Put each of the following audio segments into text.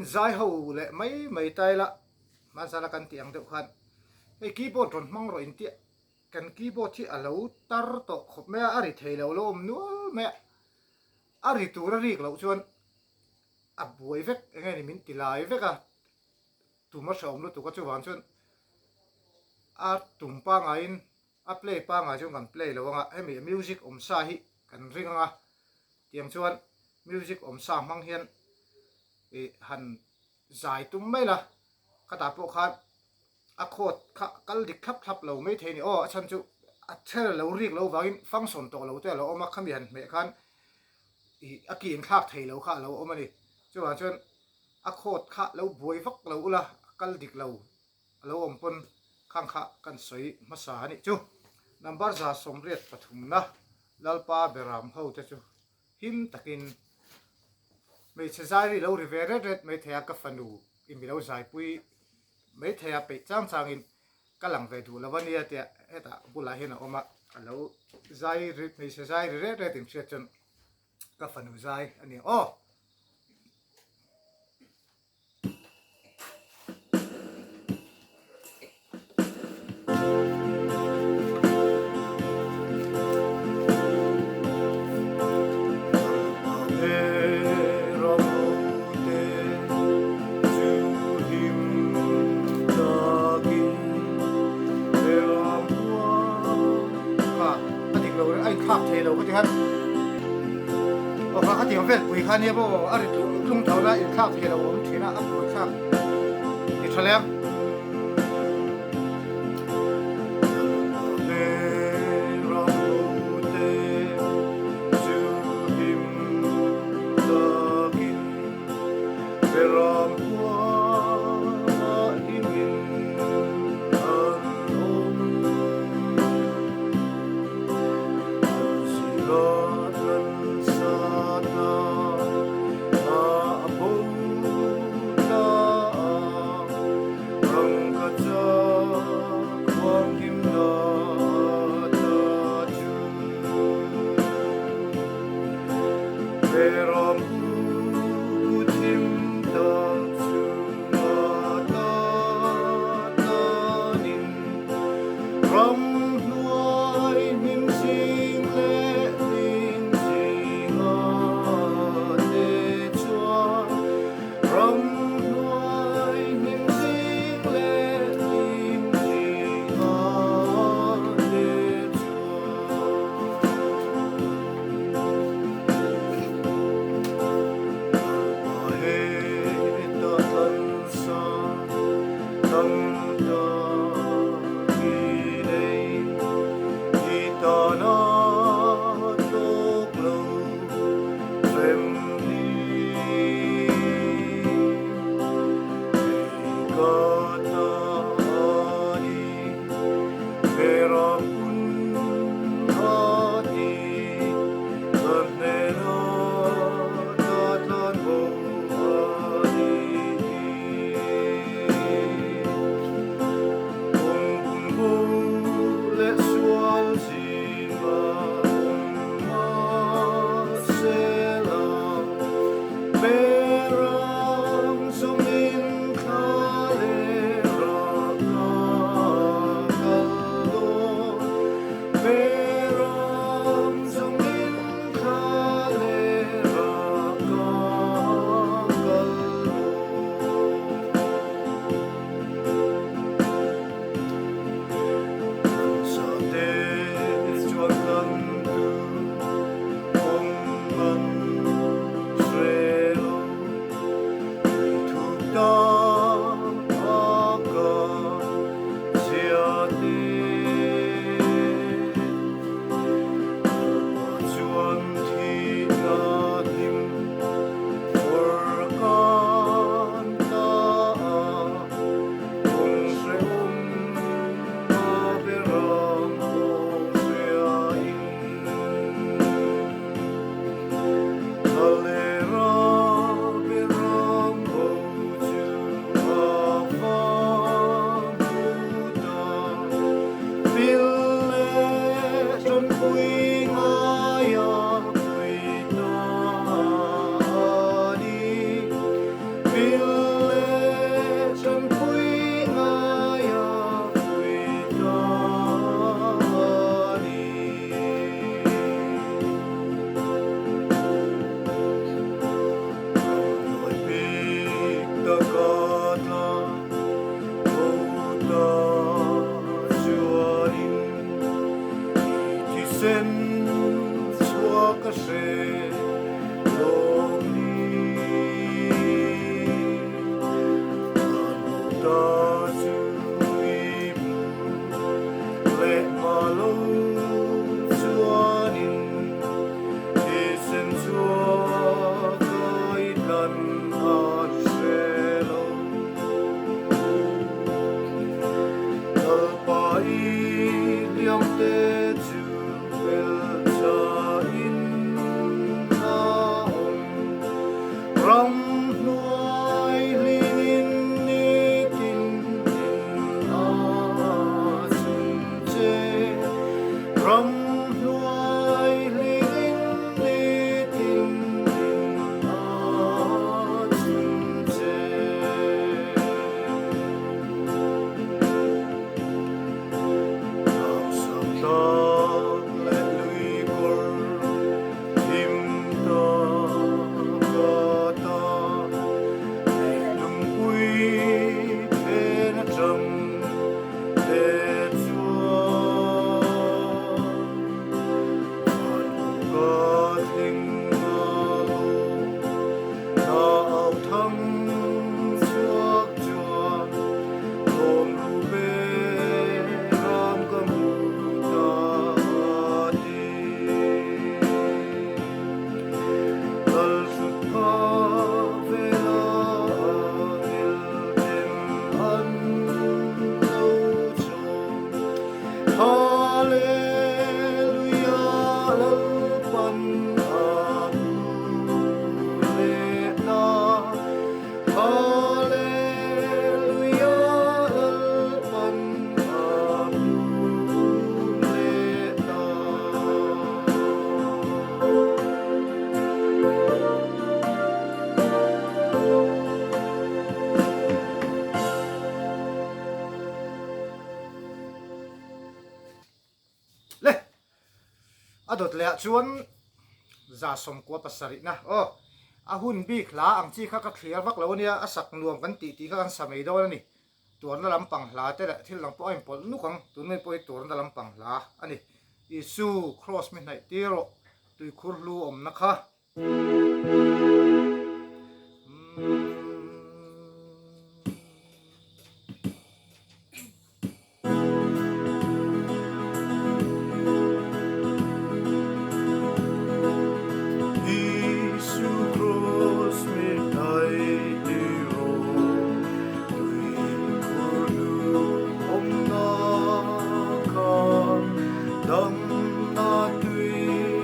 Inzai ho leh mai mai ta ila hmanzala kan tih ang deuh khan hei keyboard rawn hmang rawh intiah kan keyboard hi a lo tar tawh khawp mai a, a ri thei lo lo awm nual mai a, a ri tur a rik loh chuan a buai vek eng nge ni min ti lai vek a, tum a hrehawm lutuk a chuvang chuan a tum pangaiin a play pangai chuan kan play lo anga hemi music awm sa hi kan ring anga tiang chuan music awm sa hmang hian ih han zai tum mai la khatah pawh khan a chord kha kal dik thlap thlap lo mai thei a ni aw a chhan chu a chher lo rik lo vangin function tawh lo te a lo awm a khami han hmeh khan ih a ki inthlak thei lo kha a lo awm a ni chuvang chuan a chord kha lo buai vak lo ula a kal dik lo A lo awm pawn khang kha kan sawi hmasa a nih chu. Number 183 na Lalpa Beram ho te chu him takin hmeichhe zai ri lo ri ve ret ret mai thei a, ka fanu i mi lo zaipui mai thei a, peih chang changin ka lang ve duh lo a nia tia hetah bulah hian a awm a, a lo zai ri hmeichhe zai ri ret ret inhriat chuan ka fanu zai a ni aw. Pui kha nia pawh a ri tlung tlung tho la inthlak thei lo awm thin a a buai thlak ti tha leng. hre lawm ni. Dan bo ta chu i hmu leh hma lo chuanin thisen chhuak a i tlan an hre lo. Lalpa i hliam te chu belhchain a awm. Ramhnuai hlingin nitin in a chhun che. Ramhnuai hlingin nitin in a chhun che. Tlangsam tlak leh lui kawr thim tak ata leh lungpui phen atang te chuan van kawngka thleng a lo na au thang chhuak chuan Lawm ru ve ram ka hmu ta a ti. Lal hrut pha vela ngel ten an lo chawm. Hallelujah Lalpan a hmu leh ta. Hallelujah Lalpan a hmu leh ta. Le a dawt leh ah chuan 97na aw a hun bik hla ang chi kha ka thliar vak lo ania a sak nuam kan tih tih kha kan sa mai dawn a ni tuarna lampang hla te leh thil dang pawh a inpawlh nuk ang tun mai pawh hi tuarna lampang hla a ni Isu cross mi hnaih tir rawh tuikhur hlu awmna kha. Isu Cross mi hnaih tir rawh, tuikhur hlu awmna kha damna tui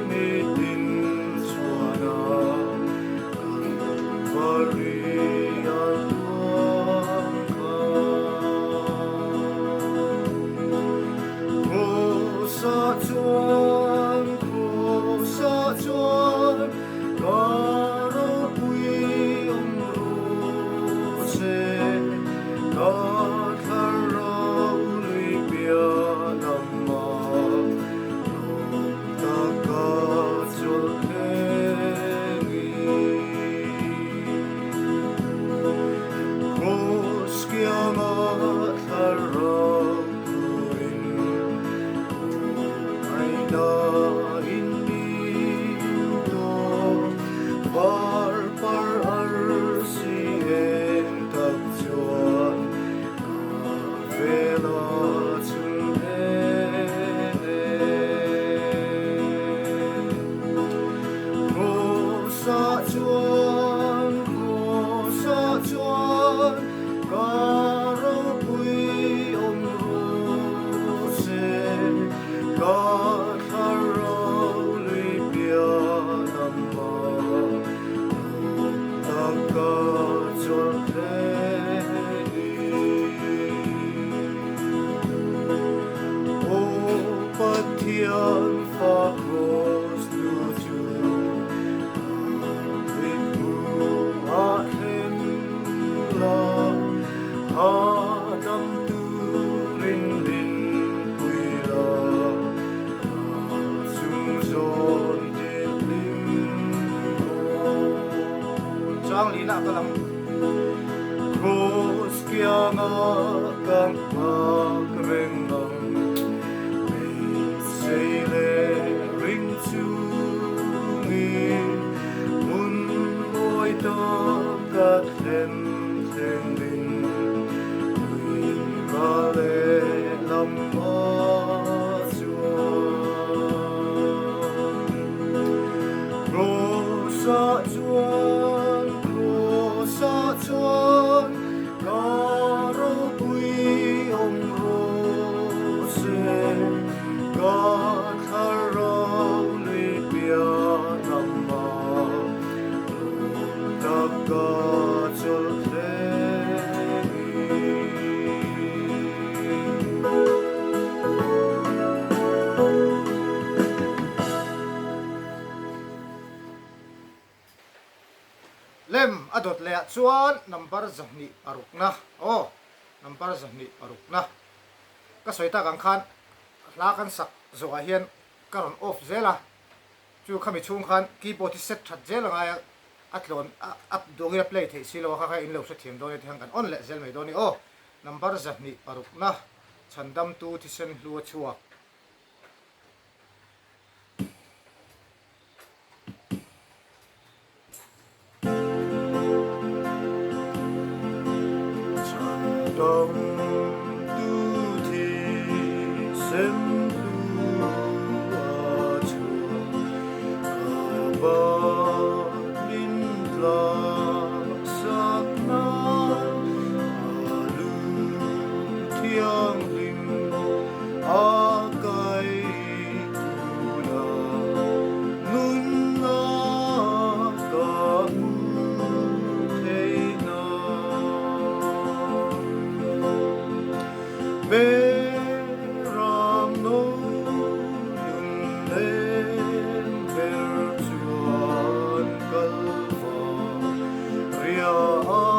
mitin chhuana Kalvari a luang kha. Cross-ah chuan, Cross-ah chuan ka ropui awm rawh se, ka thlarau lui piah lamah lawm taka chawlh thlengin. Cross kianga thlarau turin kawng aina in min tawk. Kraws-ah chuan, Kraws-ah chuan ka ropui awm rawh se, ka thlarau lui piah lamah lawm tak ka chawlh thlengin. Lem a dawt leh ah chuan number 26 na aw number 26 na ka sawi tak ang khan hla kan sak zawh ah hian ka rawn off zel a chu khami chhung khan keyboard hi set that zel a ngai a a tlawn a up duangin a play theih si lo a kha kha in lo hrethiam dawn e ti khan kan on leh zel mai dawn a ni aw number 26 na chhandamtu thisen hlu a chhuak. A kai tuna nunna ka hmu thei na. Beram no nun lem ber chuan kal va ria a lo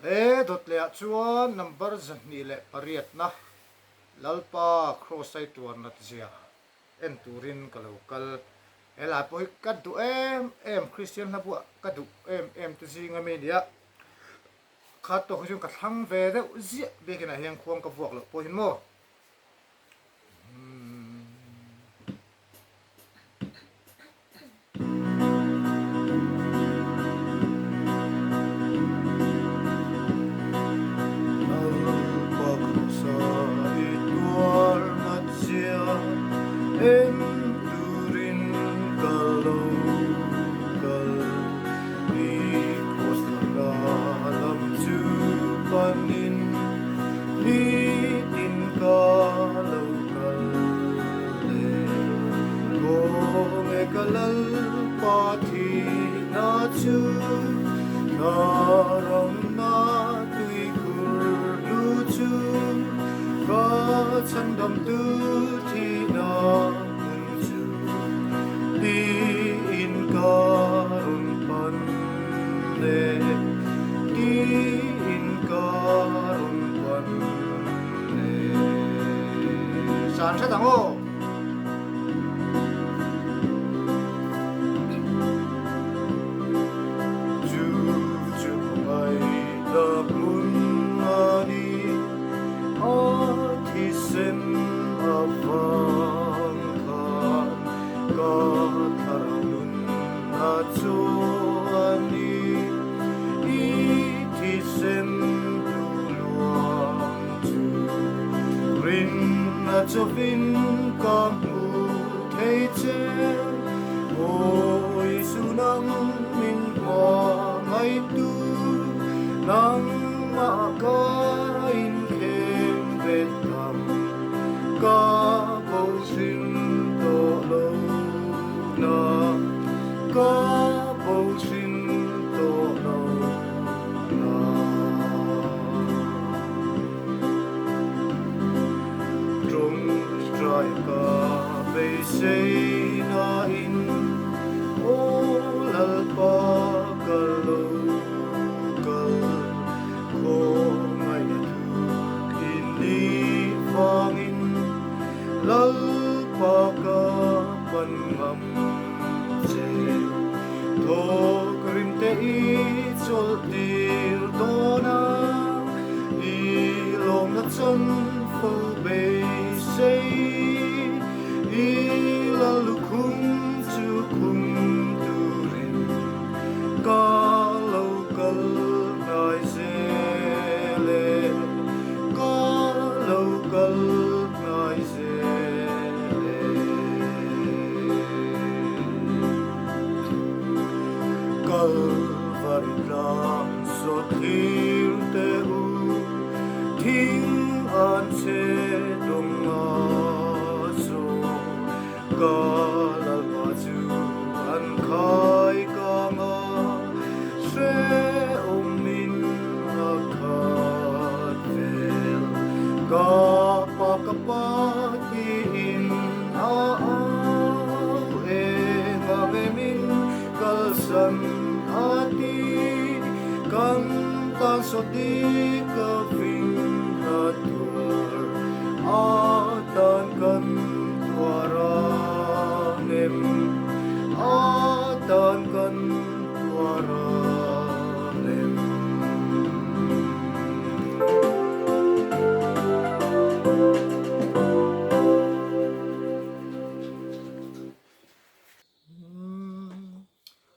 He dawt lehah chuan number 208na Lalpa Kraws ai tuar nat zia en turin ka lo kal. He lai pawh hi ka duh em em, Kristian hla buah ka duh em em te zinga mi nia. Kha tawk hi chuan ka thlang ve deuh ziah biakinah hian khuang ka vuak loh pawh hin maw. Lalpa Krawsa i tuar nat zia en turin ka lo kal. I kraws lamna lam chu panin nitin ka lo kal le. Kawng e ka Lalpa thihna chu Tharamna tuikhur hlu chu ka chhandamtu thihna hmun chu tiin ka rawn pan le, tiin ka rawn pan le. San hret ang aw. Chu chu khawngaihna hmun a ni, a thisen avang khan ka thlarau nun a chu a ni, i thisen hnu luang chu rinna chawin ka hmu thei che. Aw Isu nang min hma ngaitu, nangmah ka inkheng vet ang, ka bo hrim tawh lo na, ka bo hrim tawh lo na. Tawngtai ka beisei nain aw Lalpa ka lo kal, khawngaihna thuk i nih vangin Lalpa ka pan ngam che. Thawk rimte i chawlh tir dawn a, i lawmna chan fo beisei. I lal lukhum chu khum turin ka lo kal hnai zel e, ka lo kal hnai zel e. Kalvari tlang zawt thlir teh u, thing an che dawng nga zawh, ka Lalpa chu an khai kang a, hrehawmin a khat vel, ka pa ka pa tiin a au eng a ve min kalsan a ti, kan tan sawti ka ving a tuar, a tan kan tuar a nem, a tan kan tuar a nem.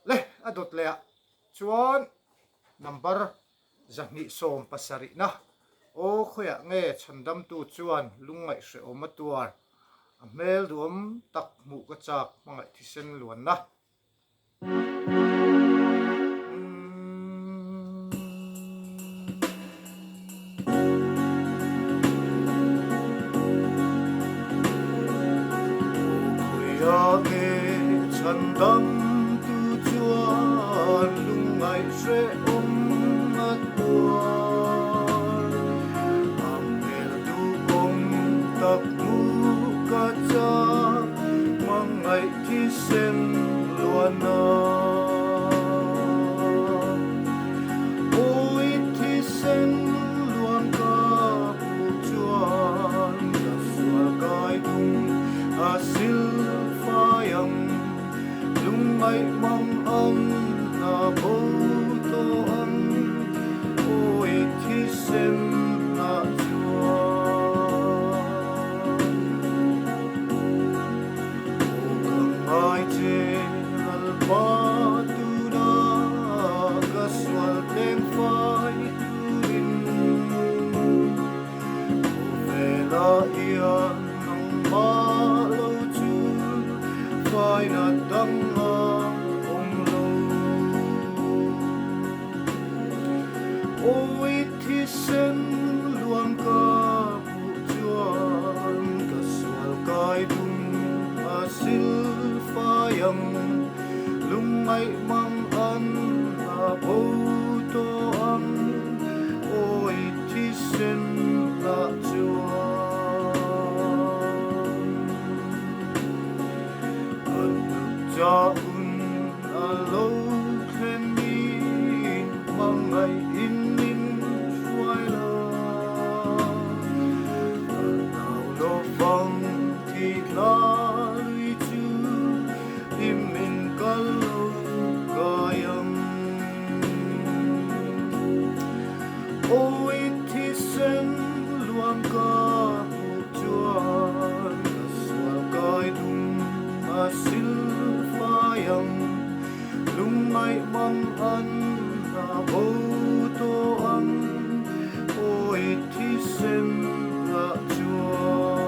Le a dawt leh ah chuan number 270 na aw khawiah nge chhandamtu chuan lungngaih hrehawm a tuar a hmel duhawm tak hmuh ka chak hmangaih thisen luanna. Thisen luana Ui thisen. Awi thisen luang ka hmuh chuan ka sual kai dum a sil fai ang, lungngaih mang an a bo tawh ang, awi thisen lah chuan a hnuk cha hun a lo thlen in hmangaih in min hruai la. Ka nau lovang thihna lui chu him min kal lo kai ang. Awi thisen luang ka hmuh chuan ka sual kai dum a sil fai ang, lungngaih mang an a bo tawh ang, awi thisen lah chuan.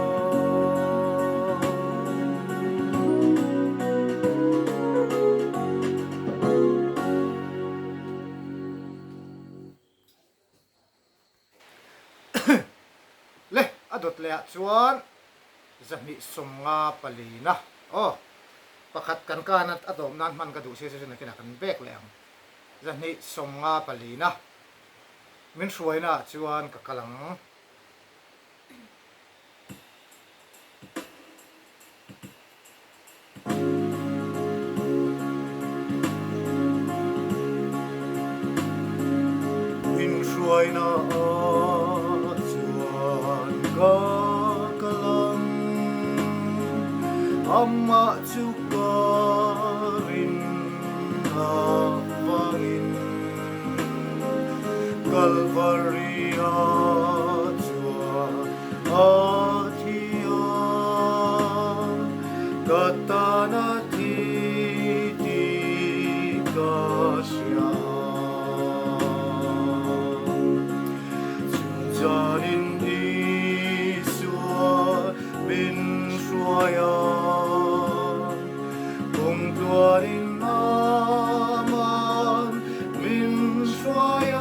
Le, a dawt leh ah chuan 254 na aw pakhat kan kan a a dawm nan hman ka duh sia chu nakinah kan bek leh ang 254 na min hruaina ah chuan ka kal ang. Min hruaina ah chuan ka kal ang, amah chu ka rin avangin Kalvari ah chuan a thi a, ka tan a thi tih ka hria. Chhun zanin Isua min hruai a, kum tluanin Aman min hruai a.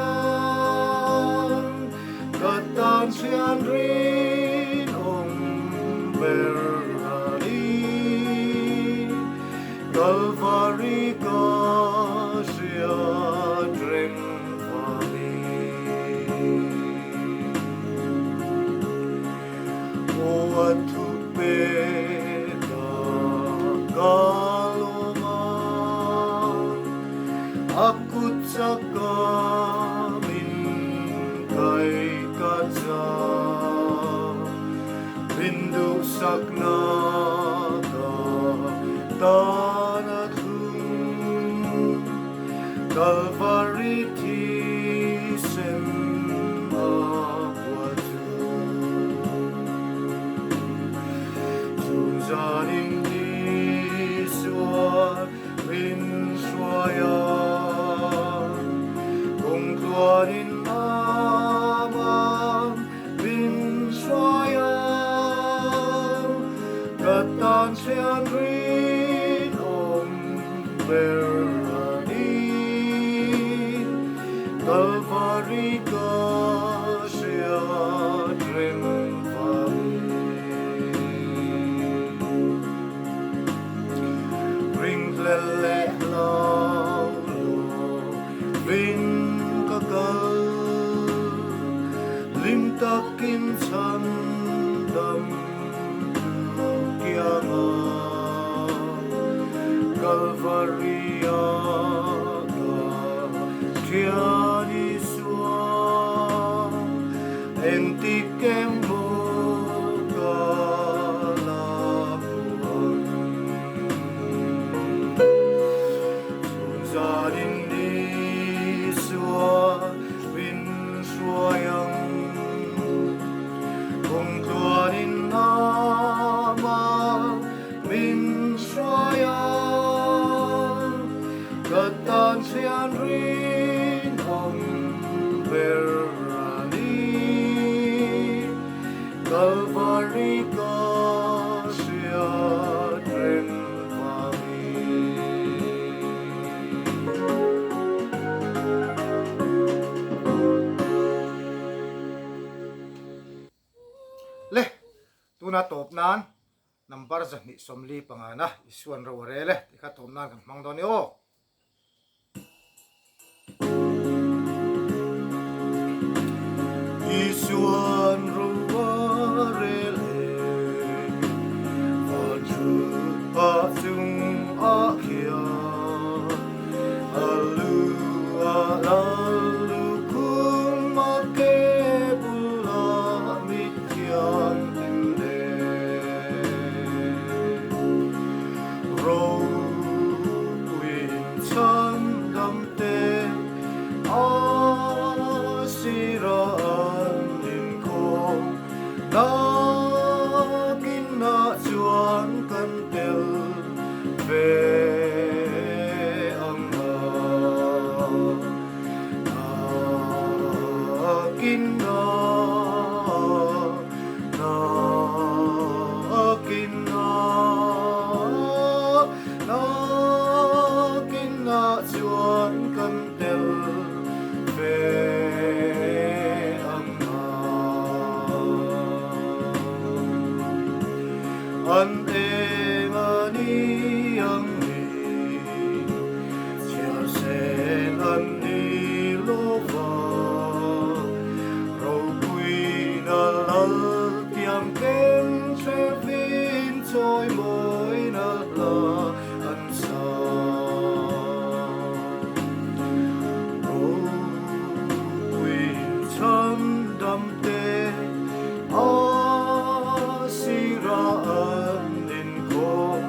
Ka tan thian rinawm ber a ni, Kalvari ka hriat reng vangin. Aw a thu pek a ka lawm a, A kut chak a min kai ka cha, min duhsakna ka tan a thlung, Kalvari thisen a bual chu. Chhun zanin Isua Min hruai a, kawng tluanin amah min hruai a, ka tan thian rinawm ber a ni. Kalvari ka hriat reng vangin. Ringhlel leh hlau lo vin ka kal, hlim takin chhan dam tu kianga Kalvaria ka Thian Isua engtik emaw ka la hmu ang. Chhun zanin Isua min hruai ang, kawng tluanin amah min hruai ang, ka tan thian rinawm ber a ni. Tuna tawp nan number 245 na Isuan ro a rel e tih kha tawp nan kan hmang dawn i aw. Isuan ro a rel e van thut pah chung ah khian a lu a lal lukhum a ke bulah mithianghlim nen ropuiin chhandam te a sira an inkhawm nakinah chuan kan tel ve ang a. Nakinah, nakinah, nakinah chuan kan tel ve ang a. An eng a ni ang ni, chhiar sen an ni lo va, ropuina lal tiang keng hrevin chawi mawina hla an sa. Ropuiin chhandam te a sira an inkhawm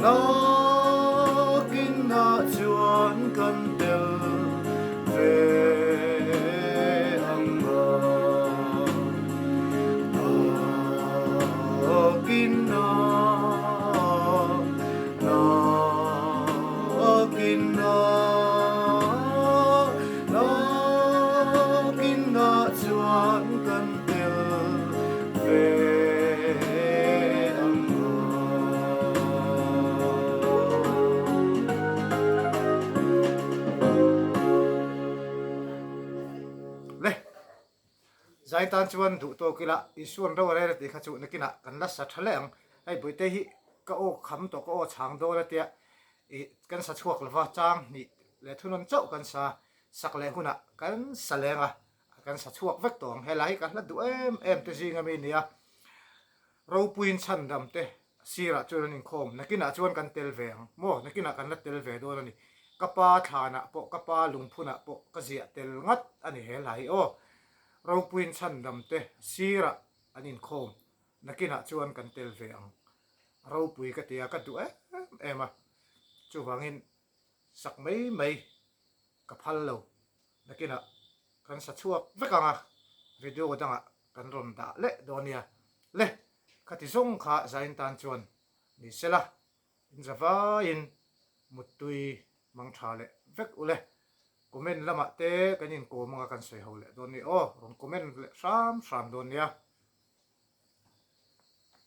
nakinah chuan kan tel ve ang a. Nakinah, nakinah, nakinah chuan kan tel ve ang a. Le, zai tan chuan duh tawk ila Isuan ro a rel a tih kha chu nakinah kan la sa tha leh ang. Hei Buite hi ka aw kham tawh ka aw chhang dawn a tia ih kan sa chhuak lova chang hnih leh thunawn chauh kan sa sak leh hunah kan sa leng a kan sa chhuak vek tawh ang. Helai hi ka hla duh em em te zing ami nia ropuiin chhandam te sirah chuan an inkhawm nakinah chuan kan tel ve ang maw nakinah kan la tel ve dawn a ni. Ka pa thlanah pawh ka pa lungphunah pawh ka ziah tel ngat a ni he hla hi aw ropuiin chhandam te sirah an inkhawm Nakinah chuan kan tel ve ang. Ropui ka ti a, ka duh em em a. Chuvangin sak mai mai ka phal lo. Nakinah kan sa chhuak vek ang a, video dangah kan rawn dah leh dawn nia. Le, khati zawng kha zain tan chuan ni sela, in za vaiin muttui mang tha leh vek u le. Comment lamah te kan inkawm anga kan sawi ho leh dawn nia aw, rawn comment leh hram hram dawn nia.